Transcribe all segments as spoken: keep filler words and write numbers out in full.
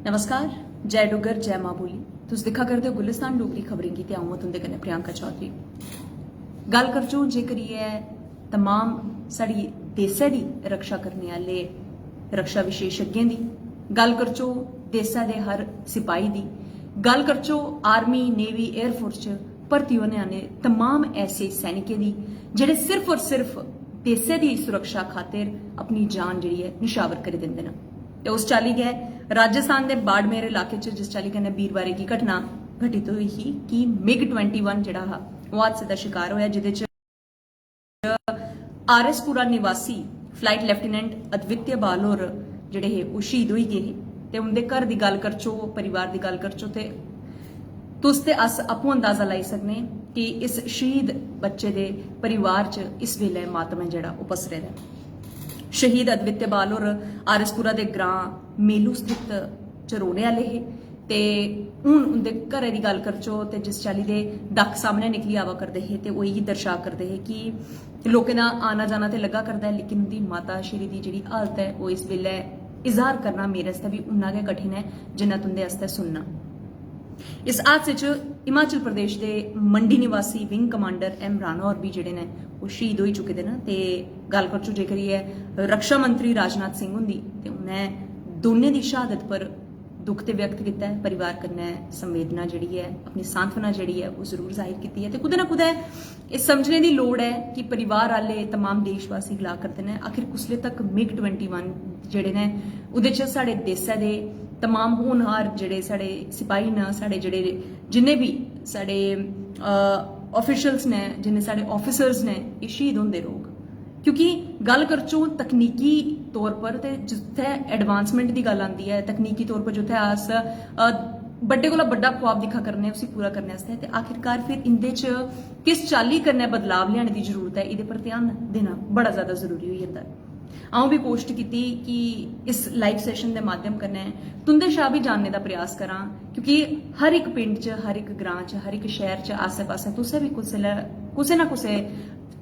नमस्कार, जय डुग्गर, जय मां बोली। तुस दिक्खा करदे ओ गुलिस्तान डोगरी खबरें गी ते अ'ऊं आं तुं'दे कन्नै प्रियंका चौधरी। गल्ल करचो जे करियै तमाम साढ़ी देसै दी रक्षा करने आह्ले रक्षा विशेषज्ञें दी, गल्ल करचो देसै दे हर सिपाही दी, गल्ल करचो आर्मी, नेवी, एयरफोर्स च भर्ती होने आह्ले तमाम ऐसे सैनिकें दी जेह्ड़े सिर्फ और सिर्फ देसै दी सुरक्षा खातिर अपनी जान जेह्ड़ी ऐ निशावर करी दिंदे न। ते उस चाल्ली गै राजस्थान दे बाड़मेर इलाके च जिस चाल्ली कन्नै बीरवारें गी घटना घटित होई ही कि मिग ट्वेंटी वन जेह्ड़ा हा, ओह् हादसे दा शिकार होया, जेह्दे च आर एस पुरा निवासी फ्लाइट लेफ्टिनेंट अद्वित्य बाल होर जेह्ड़े हे, ओह् शहीद होई गे हे। ते उं'दे घर दी गल्ल करचो, परिवार दी गल्ल करचो, ते तुस ते अस आपूं अंदाजा लाई सकने कि इस शहीद बच्चे दे परिवार च इस बेल्लै मातम ऐ जेह्ड़ा, ओह् पसरे दा ऐ। शहीद अद्वित्य बाल होर आर एस पुरा दे ग्रां मेलू स्थित च रौह्ने आह्ले हे। ते हून उं'दे घरै दी गल्ल करचो ते जिस चाल्ली दे दक्ख सामनै निकली आवा करदे हे ते ओह् इ'यै दर्शा करदे हे कि लोकें दा आना जाना ते लग्गा करदा ऐ, लेकिन उं'दी माता श्री दी जेह्ड़ी हालत ऐ, ओह् इस बेल्लै इजहार करना मेरे आस्तै बी उन्ना गै कठिन ऐ जिन्ना तुं'दे आस्तै सुनना। इस हादसे च हिमाचल प्रदेश दे मंडी निवासी विंग कमांडर एम राणा होर बी जेह्ड़े न, ओह् शहीद होई चुके दे न। ते गल्ल करचो जेकर एह् रक्षा मंत्री राजनाथ सिंह हुंदी, ते उ'नें दोनें दी शहादत पर दुख ते व्यक्त कीता ऐ, परिवार कन्नै संवेदना जेह्ड़ी ऐ, अपनी सांत्वना जेह्ड़ी ऐ, ओह् जरूर जाहिर कीती ऐ। ते कुतै ना कुतै एह् समझने दी लोड़ ऐ कि परिवार आह्ले तमाम देशवासी गला करदे न, आखिर कुसले तक मिग ट्वेंटी वन जेह्ड़े न, ओह्दे च साढ़े देसै दे तमाम होनहार जेह्ड़े साढ़े सिपाही न, साढ़े जेह्ड़े जिन्ने बी साढ़े ऑफिशल्स न, जिन्ने साढ़े ऑफिसर्स न, एह् शहीद होंदे रौह्ग। क्योंकि गल्ल करचो तकनीकी तौर पर, ते जित्थै एडवांसमेंट दी गल्ल आंदी ऐ, तकनीकी तौर पर जित्थै अस अ, बड्डे कोला बड्डा ख्वाब दिक्खा करने, उसी पूरा करने आस्तै, ते आखिरकार फिर इं'दे च किस चाल्ली कन्नै बदलाव लेआने दी जरूरत ऐ, एह्दे पर ध्यान देना बड़ा ज्यादा जरूरी होई जंदा ऐ। अ'ऊं बी कोशट कीती कि इस लाइव सैशन दे माध्यम कन्नै तुं'दे शा बी जानने दा प्रयास करां, क्योंकि हर इक पिंड च, हर इक ग्रां च, हर इक शैह्र च, आस्सै पास्सै तुसें बी कुसै लै, कुसै ना कुसै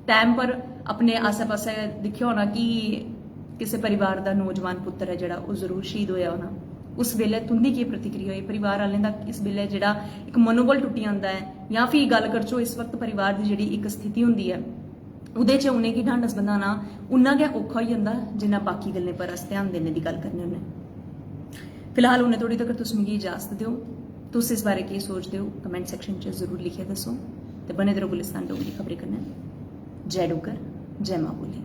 टाइम पर अपने आस्सै पास्सै दिक्खेआ होना कि किसे परिवार दा नौजवान पुत्तर ऐ जेह्ड़ा, ओह् जरूर शहीद होया होना। उस बेल्लै तुं'दी केह् प्रतिक्रिया होई? परिवार आह्लें दा इस बेल्लै जेह्ड़ा इक मनोबल टुट्टी जंदा ऐ, जां फ्ही गल्ल करचो इस वक्त परिवार दी जेह्ड़ी इक स्थिति होंदी ऐ, ओह्दे च उ'नेंगी ढांढस बंधाना उन्ना गै औखा होई जंदा जिन्ना बाकी गल्लें पर अस ध्यान देने दी गल्ल करने होन्ने। फिलहाल उन्ने धोड़ी तगर तुस मिगी इजाजत देओ। तुस इस बारे केह् सोचदे ओ, कमेंट सैक्शन च जरूर लिखियै दस्सो। ते बने दे रहो गुलिस्तान डोगरी खबरें कन्नै। जय डुग्गर, जय मां बोली।